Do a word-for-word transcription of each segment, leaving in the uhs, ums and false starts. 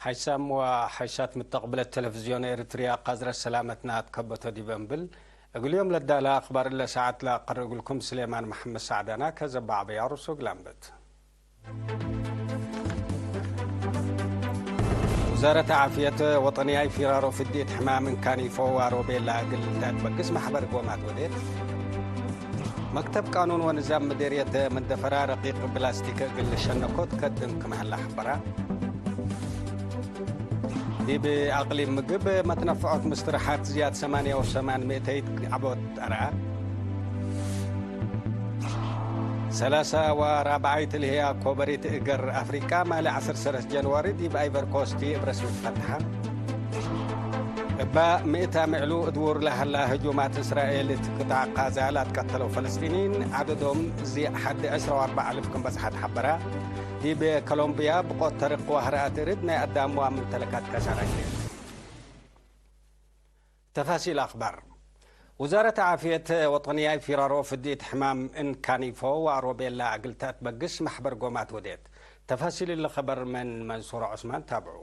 ሓይሳም ወሓይሳት ምተቅብለት ተለፍዝዮን ኤሪትርያ፣ ቃዝረት ሰላመትና አትከበቶ ዲበ እምብል፣ እግል ዮም ለዳለ አክባር እለ ሰዓት ለአቀርእ እግልኩም ስሌማን መሐመድ ሳዕዳና ከዘባዕ በያሩሱ እግል አንብት። ውዛረት ዓፍየት ወጠንያይ ፊራሮ ፍዲት ሕማም እንካኒፎ ዋሮ ቤላ እግል ተአትበግስ ማሕበር ጎማት ወዴት። መክተብ ቃኑን ወንዛም ምዴርየት መንደፈራ ረቂቅ ፕላስቲክ እግል ሸነኮት ከድም ክም ሀላ ሐበራ። ዲብ አቅሊም ምግብ መትነፍዖት ምስትርሓት ዝያድ ሰማንያ ወሰማን ምእተይት ዐቦት ጠራ። ሰላሳ ወራብዓይት ልህያ ኮበሪት እገር አፍሪቃ ማሊ ዐስር ሰለስ ጀንዋሪ ዲብ አይቨርኮስቲ እብ ረስሚ ትፈትሐ። እባ ምእት አምዕሉ እድውር ለሀላ ህጁማት እስራኤል እት ቅጣዕ ቃዛ ላትቀተለው ፈለስጢኒን ዐደዶም ዚ ሐድ ዕስራ ወአርበዕ አልፍ ክም በጽሐት ሐበራ። ዲብ ኮሎምብያ ብቆት ተርቅ ወህረአት እርድ ናይ አዳም ወአምልተለካት ከሳራ ግሬት። ተፋሲል አክባር። ውዛረት ዓፍየት ወጠንያይ ፊራሮ ፍዲት ሕማም እንካኒፎ ወአሮቤላ እግል ተአትበግስ ማሕበር ጎማት ወዴት። ተፋሲል እሊ ከበር ምን መንሱር ዑስማን ታብዑ።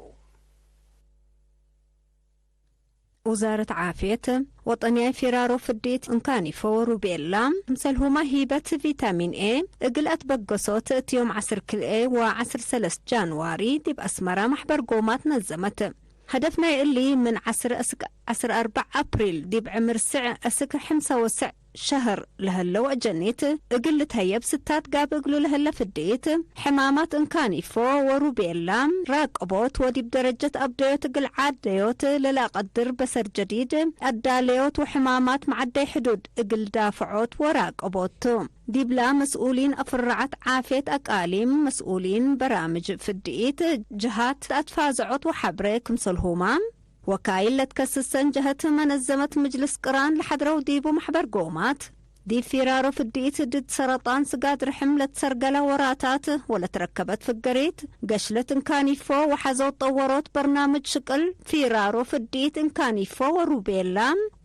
ውዛረት ዓፍየት ወጠንያይ ፊራሮ ፍዲት እንካኒፎ ወሩቤላ፣ ክምሰልሁመ ሂበት ቪታሚን ኤ እግል አትበገሶት እት ዮም ዐስር ክልኤ ወዐስር ሰለስ ጃንዋሪ ዲብ አስመራ ማሕበር ጎማት ነዘመት። ሀደፍ ናይ እሊ ምን ዐስር እስክ ዐስር አርበዕ አፕሪል ዲብ ዕምር ስዕ እስክ ሕምሳ ወስዕ ሸህር ለሀለው አጀኒት እግል ልትሀየብ ስታት ጋብእ እግሉ ለሀለ ፍዲት፣ ሕማማት እንካኒፎ ወሩቤላ ራቅቦት ወዲብ ደረጀት አብደዮት እግል ዓደዮት ለለአቀድር በሰር ጀዲድ አዳለዮት ወሕማማት መዐደይ ሕዱድ እግል ዳፍዖት ወራቅቦት ቱ። ዲብላ መስኡሊን አፍራዓት ዓፍየት አቃሊም፣ መስኡሊን በራምጅ ፍድኢት፣ ጅሃት አትፋዘዖት ወሐብሬ ክምሰልሁማ፣ ወካይል ለትከስሰን ጀሀት መነዘመት ምጅልስ ቅራን ለሐድረው ዲቡ መሕበር ጎማት፣ ዲብ ፊራሮ ፍድኢት ድድ ሰረጣን ስጋድ ርሕም ለትሰርገለ ወራታት ወለትረከበት ፍገሪት፣ ገሽለት እንካኒፎ ወሐዞት ጠወሮት በርናምጅ ሽቅል ፊራሮ ፍድኢት እንካኒፎ ወሩቤላ፣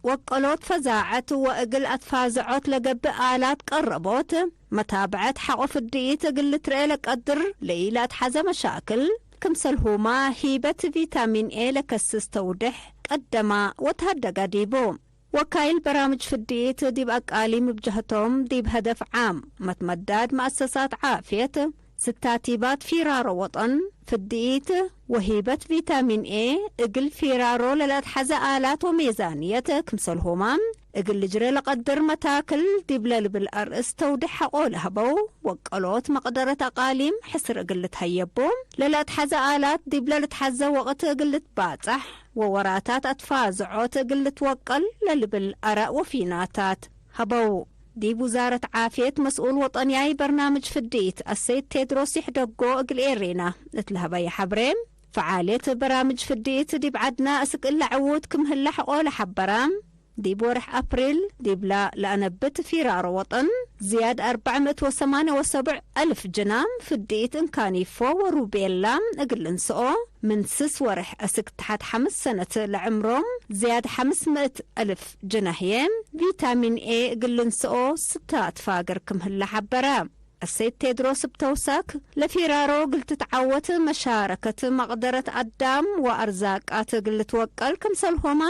ወቀሎት ፈዛዐት ወእግል አትፋዘዖት ለገብእ አላት ቀረቦት፣ መታብዐት ሐቆ ፍድኢት እግል ልትርኤ ለቀድር ለኢለአትሐዘ መሻክል፣ ክምሰልሁማ ሂበት ቪታሚን ኤ ለከስስ ተውድሕ ቀደማ ወተሀደጋ ዲቡ። ወካይል በራምጅ ፍድኢት ዲብ አቃሊም እብ ጀህቶም፣ ዲብ ሀደፍ ዓም መትመዳድ መአሰሳት ዓፍየት፣ ስታቲባት ፊራሮ ወጠን፣ ፍድኢት ወሂበት ቪታሚን ኤ እግል ፊራሮ ለለአትሐዘ አላት ወሜዛንየት ክምሰልሁማ፣ እግል ልጅሬ ለቀድር መታክል ዲብለ ልብል አርእስ ተውድሕ ሐቆ ለሀበው ወቀሎት መቅደረት አቃሊም ሕስር እግል ልትሀየቡ፣ ለለአትሐዘ አላት ዲብለ ልትሐዘ ወቅት እግል ልትባጻሕ ወወራታት አትፋዝዖት እግል ልትወቀል ለልብል አራእ ወፊናታት ሀበው። ዲብ ውዛረት ዓፍየት መስኡል ወጠንያይ በርናምጅ ፍድኢት አሰይድ ቴድሮስ ይሕደጎ እግል ኤሬና እት ለሀበየ ሐብሬ፣ ፈዓልየት በራምጅ ፍድኢት ዲብ ዐድና እስክ እለ ዕዉት ክም ህለ ሐቆ ለሐበራ፣ ዲብ ወርሕ አፕሪል ዲብላ ለአነብት ፊራሮ ወጠን፣ ዝያድ አርበዕ ምእት ወሰማንያ ወሰቡዕ አልፍ ጅናም ፍድኢት እንካኒፎ ወሩቤላ እግል ልንስኦ፣ ምን ስስ ወርሕ እስክ ተሐት ሐምስ ሰነት ለዕምሮም ዝያድ ሐምስ ምእት አልፍ ጅናህዬ ቪታሚን ኤ እግል ልንስኦ ስታት ፋግር ክም ህለ ሐበረ። አሰይድ ቴድሮስ እብ ተውሳክ፣ ለፊራሮ እግል ትትዓወት መሻረከት መቅደረት አዳም ወአርዛቃት እግል ልትወቀል ክምሰልሆመ፣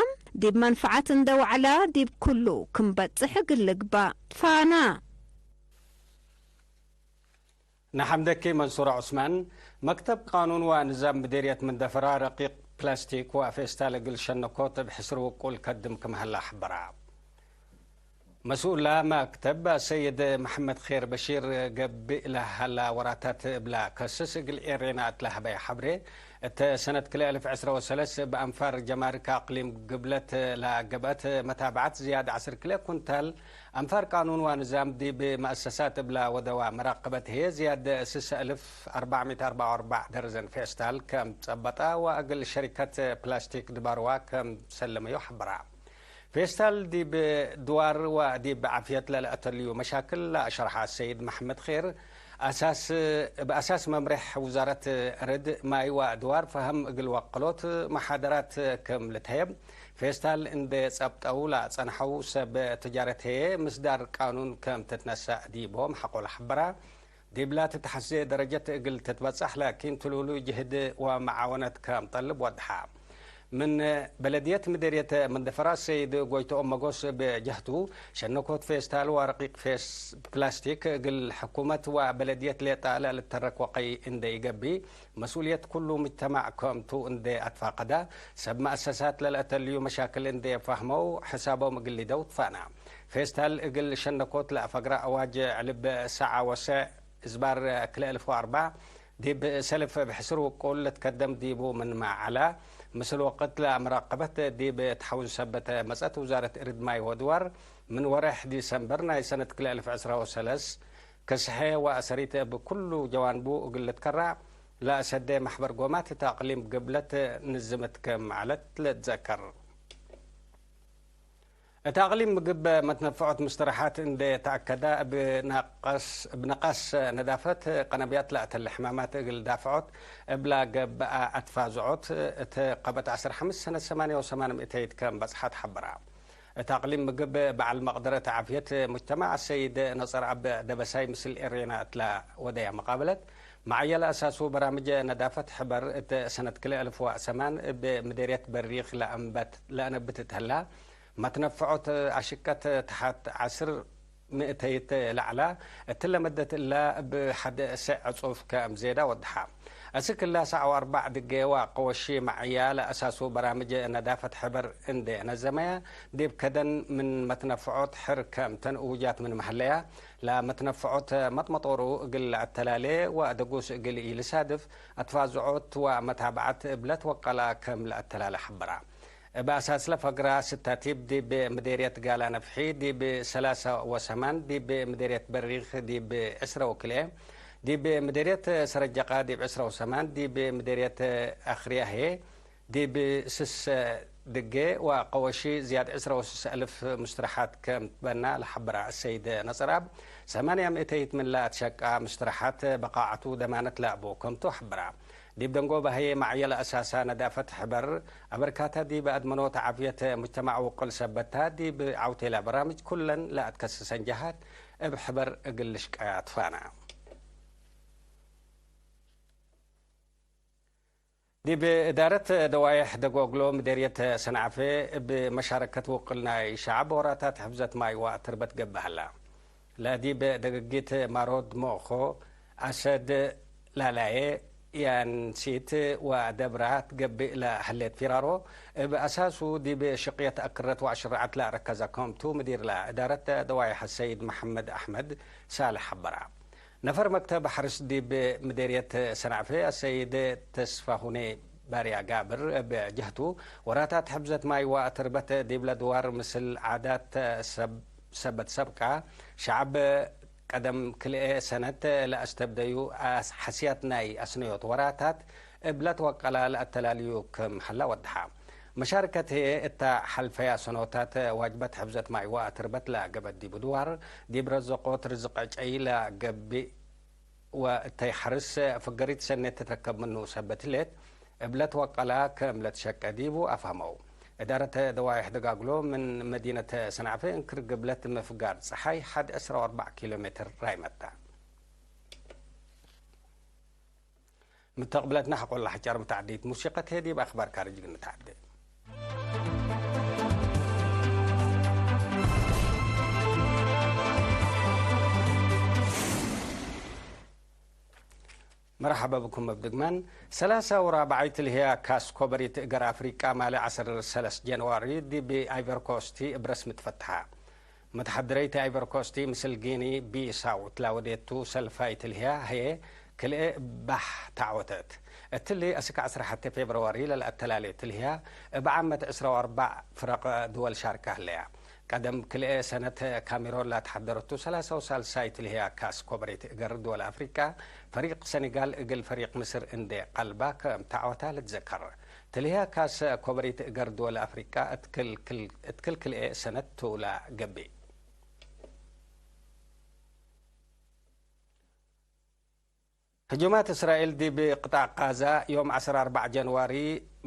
ዲብ መንፈዐት እንደ ወዐላ ዲብ ኩሉ ክም በጽሕ እግል ልግባእ ትፋና። ነሐምደኪ መንሱር ዑስማን። መክተብ ቃኑን ወንዛም ምዴርየት መንደፈራ ረቂቅ ፕላስቲክ ወፌስታል እግል ሸነኮት እብ ሕስር ውቁል ከድም ክም ሀላ ሐበራ። መስኡላ መክተብ አሰይድ መሐመድ ኼር በሺር ገብእ ለሀላ ወራታት እብላ ከስስ እግል ኤሬና እት ለሀበየ ሐብሬ፣ እተ ሰነት ክልኤ አልፍ ዕስረ ወሰለስ እብ አንፋር ጀማርክ አቅሊም ግብለት ለገብአት መታብዐት ዝያድ ዐስር ክልኤ ኩንታል አንፋር ቃኑን ወንዛም ዲብ መአሰሳት እብላ ወደዋ መራቀበት ህዬ ዝያድ ስስ አልፍ አርበዕ ምእት አርበዕ ወአርበዕ ደርዘን ፌስታል ከም ጸበጣ ወእግል ሸሪከት ፕላስቲክ ድባርዋ ከም ሰለመዩ ሐበራ። ፌስታል ዲብ ድዋር ወዲብ ዓፍየት ለለአተልዩ መሻክል ለአሸርሐ ሰይድ መሐመድ ኼር፣ አሳስ፣ እብ አሳስ መምሬሕ ውዛረት ርድ፣ ማይ ወአድዋር ፈሀም እግል ወቀሎት መሓደራት ክም ልትሀየብ፣ ፌስታል እንዴ ጸብጠው ለአጸንሐው ሰብ ትጃረት ህዬ ምስዳር ቃኑን ክም ትትነሰእ ዲቦም ሐቆ ለሐበራ። ዲብላ ትትሐዜ ደረጀት እግል ትትበጸሕ ላኪን ትሉሉ ጅህድ ወመዓወነት ከም ጠልብ ወድሐ። ምን በለድየት ምዴርየት መንደፈራ ሰይድ ጎይቶኦም መጎስ እብ ጀህቱ፣ ሸነኮት ፌስታል ወረቂቅ ፌስ ፕላስቲክ እግል ሕኩመት ወበለድየት ሌጣ ለልተረክ ወቀይ እንዴ ኢገብእ፣ መስኡልየት ኩሉ ምጅተማዕ ከምቱ እንዴ አትፋቀዳ፣ ሰብ መአሰሳት ለለአተልዩ መሻክል እንዴ ፋህመው፣ ሕሳቦም እግል ሊደው ትፋና። ፌስታል እግል ሸነኮት ለአፈግራ አዋጅ ዕልብ ሰዓ ወሰዕ እዝባር ክልኤ አልፍ ወአርበዕ ዲብ ሰልፍ እብ ሕስር ውቁል ልትከደም ዲቡ ምንመ ዐለ፣ ምስል ወቅት ለመራቀበት ዲብ ተሐውን ሰበት መጸት ውዛረት እርድ ማይ ወድዋር፣ ምን ወሬሕ ዲሰምበር ናይ ሰነት ክልኤ አልፍ ዕስራ ወሰለስ፣ ከስሐ ወአሰሪት እብ ኩሉ ጀዋንቡ እግል ልትከረዕ ለአሰዴ መሕበር ጎማት እት አቅሊም ግብለት ንዝምት ክም ዐለት ልትዘከር። እት አቅሊም ምግብ መትነፈዖት ምስትረሓት እንዴ ተአከዳ፣ እብ ነቀስ፣ እብ ነቃስ ነዳፈት ቀነብያት ለአተለ ሕማማት እግል ዳፍዖት እብላ ገብአ አትፋዝዖት፣ እት ቀበት ዐስር ሐምስ ሰነት ሰማንያ ወሰማን ምእተይት ከም በጽሐት ሐበራ። እት አቅሊም ምግብ በዐል መቅደረት ዓፍየት ሙጅተማዕ አሰይድ ነጸርአብ ደበሳይ ምስል ኤሬና እትለ ወደያ መቃበለት፣ መዓየ ለአሳሱ በራምጅ ነዳፈት ሕበር እት ሰነት ክልኤ አልፍ ወሰማን እብ ምዴርየት በሪክ ለአንበት፣ ለአነብት እት ህላ፣ መትነፈዖት አሽቀት ተሐት ዐስር ምእተይት ለዐላ፣ እትለ መደት እላ እብ ሐድ ሰዕ ዕጹፍ ከም ዜዳ ወድሐ። አስክ እላ ሰዕ ወአርበዕ ድጌ ወአቀወሺ መዕያ ለአሳሱ በራምጅ ነዳፈት ሕበር እንዴ ነዘመያ፣ ዲብ ከደን ምን መትነፈዖት ሕር ከም ተን እውጃት ምን መሀለያ፣ ለመትነፈዖት መጥመጦሩ እግል ለአተላሌ ወደጉስ እግል ኢልሳድፍ፣ አትፋዝዖት ወመታብዐት እብለት ወቀላ ከም ለአተላለ ሐበራ። እብ አሳስለ ፈግራ ስታቲብ ዲብ ምዴርየት ጋላ ነፍሒ ዲብ ሰላሳ ወሰማን፣ ዲብ ምዴርየት በሪክ ዲብ ዕስረ ወክልኤ፣ ዲብ ምዴርየት ሰረጀቃ ዲብ ዕስረ ወሰማን፣ ዲብ ምዴርየት አክርያሄ ዲብ ስሰ ድጌ ወአቀወሺ ዝያድ ዕስረ ወስሰ አልፍ ሙስትረሓት ከም ትበና ለሐበራ አሰይድ ነጸርአብ፣ ሰማንያ ምእተይት ምን ለአትሸቃ ሙስትረሓት በቃዐቱ ደማነት ለአቡ ከምቱ ሐበራ። ዲብ ደንጎበ ሀዬ መዕየ ለአሳሳ ነዳፈት ሕበር፣ አበርካታ ዲብ አድመኖት ዓፍየት ሙጅተማዕ ውቅል ሰበታ፣ ዲብ ዐውቴላ በራምጅ ኩለን ለአትከስሰን ጀሃት እብ ሕበር እግል ልሽቀያ ትፋና። ዲብ እዳረት ደዋይሕ ደጎግሎ ምዴርየት ሰንዓፌ እብ መሻረከት ውቅል ናይ ሸዐብ ወራታት ሕፍዘት ማይ ወአትርበት ገብእ ሀላ። ለዲብ ደገጊት ማሮድ ሞኾ፣ አሰድ ላላዬ፣ ያንሲት ወደብራ ትገብእ ለሀሌት ፊራሮ፣ እብ አሳሱ ዲብ ሽቅየት አክረት ወአሽረዐት ለአረከዘ ከምቱ ምዲርለ እዳረት ደዋይሕ ሰይድ መሐመድ አሕመድ ሳልሕ ሐበራ። ነፈር መክተብ ሐርስ ዲብ ምዴርየት ሰንዐፌ አሰይድ ተስፋሁኔ ባርያ ጋብር እብ ጀህቱ፣ ወራታት ሕፍዘት ማይ ወአትርበት ዲብለ ድዋር ምስል ዓዳት ሰብ-፣ ሰበት ሰብቃ፣ ሸዐብ ቀደም ክልኤ ሰነት ለአስተብደዩ አስ-፣ ሐስያት ናይ አስነዮት ወራታት እብ ለትወቀላ ለአተላልዩ ክም ሀላ ወድሐ። መሻርከት ህዬ እተ ሐልፈያ ሰኖታት ዋጅበት ሕፍዘት ማይ ወአትርበት ለገብአ ዲቡ ድዋር፣ ዲብ ረዘቆት ርዝቅ ዕጨይ ለገብእ ወእተይ ሐርስ ፍገሪት ሰኔት ትትረከብ ምኑ ሰበት ህሌት፣ እብ ለትወቀላ ክም ለትሸቄ ዲቡ አፍሀመው። እዳረት ደዋይሕ ደጋግሎ ምን መዲነት ሰንዐፌ እንክር ግብለት ምፍጋር ጸሓይ ሐድ ዕስራ ወአርበዕ ኪሎ ሜትር ራይመታ። ምተቅብለትና ሐቆላ ሐጫር ምተዓዲት ሙሲቀት ህዬ ዲብ አክባር ካርጅ እግል ንትዓዴ። መርሐበ ብኩም እብ ድግመን። ሰላሳ ወራብዓይ ትልህያ ካስ ኮበሪት እገር አፍሪቃ ማሌ ዐስር ሰለስ ጀንዋሪ ዲብ አይቨርኮስቲ እብ ረስሚ ትፈትሐ። መትሐደረይት አይቨርኮስቲ ምስል ጊኒ ቢሳው እትላ ወዴቱ ሰልፋይ ትልህያ ህዬ ክልኤ ባሕ ተዐወተት። እትሊ አስክ ዐስር ሐቴ ፌብርዋሪ ለልአተላሌ ትልህያ እብ ዓመት ዕስራ ወአርበዕ ፍረቅ ድወል ሻርካ ህለያ። ቀደም ክልኤ ሰነት ካሜሮን ላትሐደረቱ ሰላሳ ወሳልሳይ ትልህያ ካስ ኮበሪት እገር ድወል አፍሪቃ፣ ፈሪቅ ሰኔጋል እግል ፈሪቅ ምስር እንዴ ቀልባ ክም ተዐወታ ልትዘከር። ትልህያ ካስ ኮበሪት እገር ድወል አፍሪቃ እት ክል-፣ ክል-፣ እት ክል ክልኤ ሰነት ቱ ለገብእ። ህጁማት እስራኤል ዲብ ቅጣዕ ቃዛ ዮም ዐስር አርበዕ ጀንዋሪ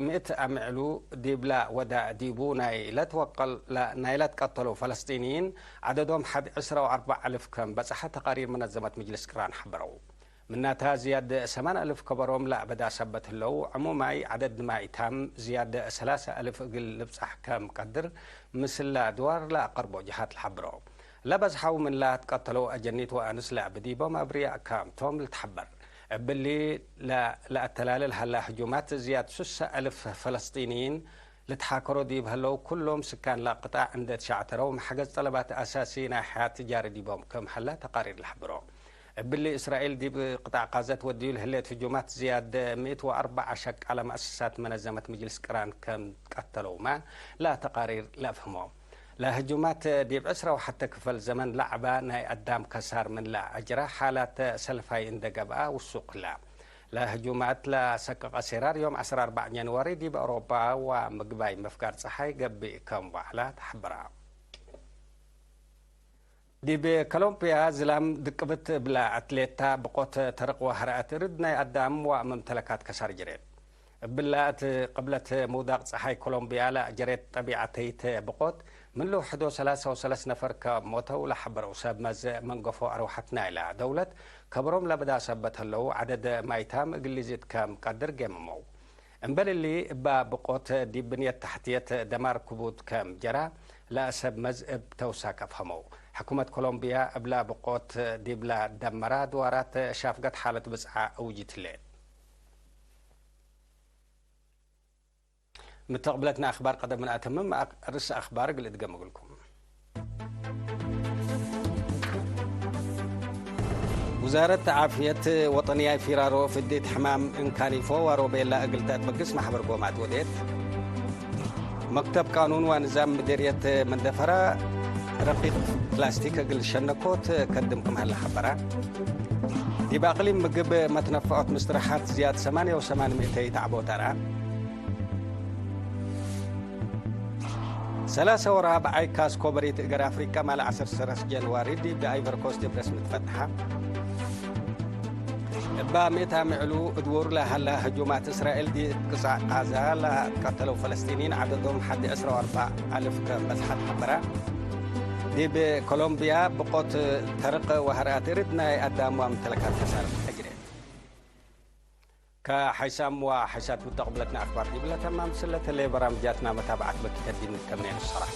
ምእት አምዕሉ ዲብላ ወዳእ ዲቡ ናይ ለትወቀል-፣ ላ-፣ ናይ ለትቀተለው ፈለስጢንይን ዐደዶም ሐድ ዕስራ ወአርበዕ አልፍ ከም በጽሐ ተቃሪር መነዘመት ምጅልስ ቅራን ሐበረው። ምናታ ዝያድ ሰማን አልፍ ከበሮም ለአበዳ ሰበት ህለው፣ ዕሙማይ ዐደድ ማይታም ዝያድ ሰላሰ አልፍ እግል ልብጻሕ ከም ቀድር ምስል ለአድዋር ለአቀርቦ ጀሃት ለሐብሮ። ለበዝሐው ምን ለአትቀተለው አጀኒት ወአንስ ለአብ ዲቦም አብርያእ ከም ቶም ልትሐበር። እብሊ ለ-፣ ለአተላልል ሀላ ህጁማት ዝያድ ሱሰ አልፍ ፈለስጢንይን ልትሓከሮ ዲብ ሀለው፣ ኩሎም ስካን ለቅጣዕ እንዴ ትሸዕተረው፣ መሐገዝ ጠለባት አሳሲ ናይ ሐያት ጃሪ ዲቦም ክም ሀላ ተቃሪር ለሐብሮ። እብሊ እስራኤል ዲብ ቅጣዕ ቃዘት ወድዩ ለህሌት ህጁማት ዝያድ ምእት ወአርበዕ ሸቃለ መአሰሳት መነዘመት ምጅልስ ቅራን ከም ቀተለውመ ለተቃሪር ለአፍህሞ። ለህጁማት ዲብ ዕስራ ወሐተ ክፈል ዘመን ለዐበ ናይ አዳም ከሳር ምን ለአጅረ ሓላት ሰልፋይ እንዴ ገብአ ውሱቅ ህለ። ለህጁማት ለሰቀቀ ሴራር ዮም ዐስር አርበዕ ጃንዋሪ ዲብ አውሮፓ ወምግባይ መፍጋር ጸሓይ ገብእ ከም ወዐለ ተሐበረ። ዲብ ኮሎምብያ ዝላም ድቅብት እብላ አትሌታ ብቆት ተርቅ ወሀረአት እርድ ናይ አዳም ወመምተለካት ከሳር ጅሬት። እብላ እት ቅብለት ምውዳቅ ጸሓይ ኮሎምብያ ለአጀሬት ጠቢዐተይት ብቆት ምን ልውሕዶ ሰላሳ ወሰለስ ነፈር ከሞተው ለሐበረው ሰብ መዝ መንገፎ አርወሐት ናይላ ደውለት ከብሮም ለበዳ ሰበት ህለው ዐደድ ማይታም እግል ሊዝድ ከም ቀድር ጌምመው። እምበል እሊ፣ እባ ብቆት ዲብ ብንየት ተሕትየት ደማር ክቡድ ከም ጀራ ለአሰብ መዝ እብ ተውሳክ አፍሀመው። ሕኩመት ኮሎምብያ እብላ ብቆት ዲብላ ደመራ ድዋራት ሻፍገት ሓለት ብጽዓ አውጅት ህሌት። ምተቅብለትና አክባር ቀደም ምን አተምም፣ አክ-፣ ርእስ አክባር እግል እድገም እግልኩም። ውዛረት ዓፍየት ወጠንያይ ፊራሮ ፍዴት ሕማም እንካኒፎ ዋሮቤላ እግል ተአትበግስ ማሕበር ጎማት ወዴት። መክተብ ቃኑን ወንዛም ምዴርየት መንደፈራ ረቂቅ ፕላስቲክ እግል ሸነኮት ከድም ክም ሀለ ሐበራ። ዲብ አቅሊም ምግብ መትነፈዖት ምስትረሓት ዝያድ ሰማንያ ወሰማን ምእተይ ተዕቦ ተራ። ሰላሳ ወራብዓይ ካስ ኮበሪት እገር አፍሪቀ ማል ዐስር ሰረስ ጀንዋሪ ዲብ አይቨርኮስት እብ ረስሚ ትፈትሐ። እባ ምእት አምዕሉ እድውር ለሀላ ህጁማት እስራኤል ዲብ ቅጻዕ ቃዛ ለአትቀተለው ፈለስጢንይን ዐደዶም ሐድ ዕስራ ወአርበዕ አልፍ ከም በጽሐት ሐበረ። ዲብ ኮሎምብያ ብቆት ተርቅ ወሀርአት እርድ ናይ አዳም ወአምተለካት ከሳር አጅሬት። ከሐይሳም ወሐይሳት ምተቅብለትነ አክባር ዲብለ ተማም ስለተለ በራምጃትና መታብዓት በኪ ተዲን ከኔ ንሰራሕ።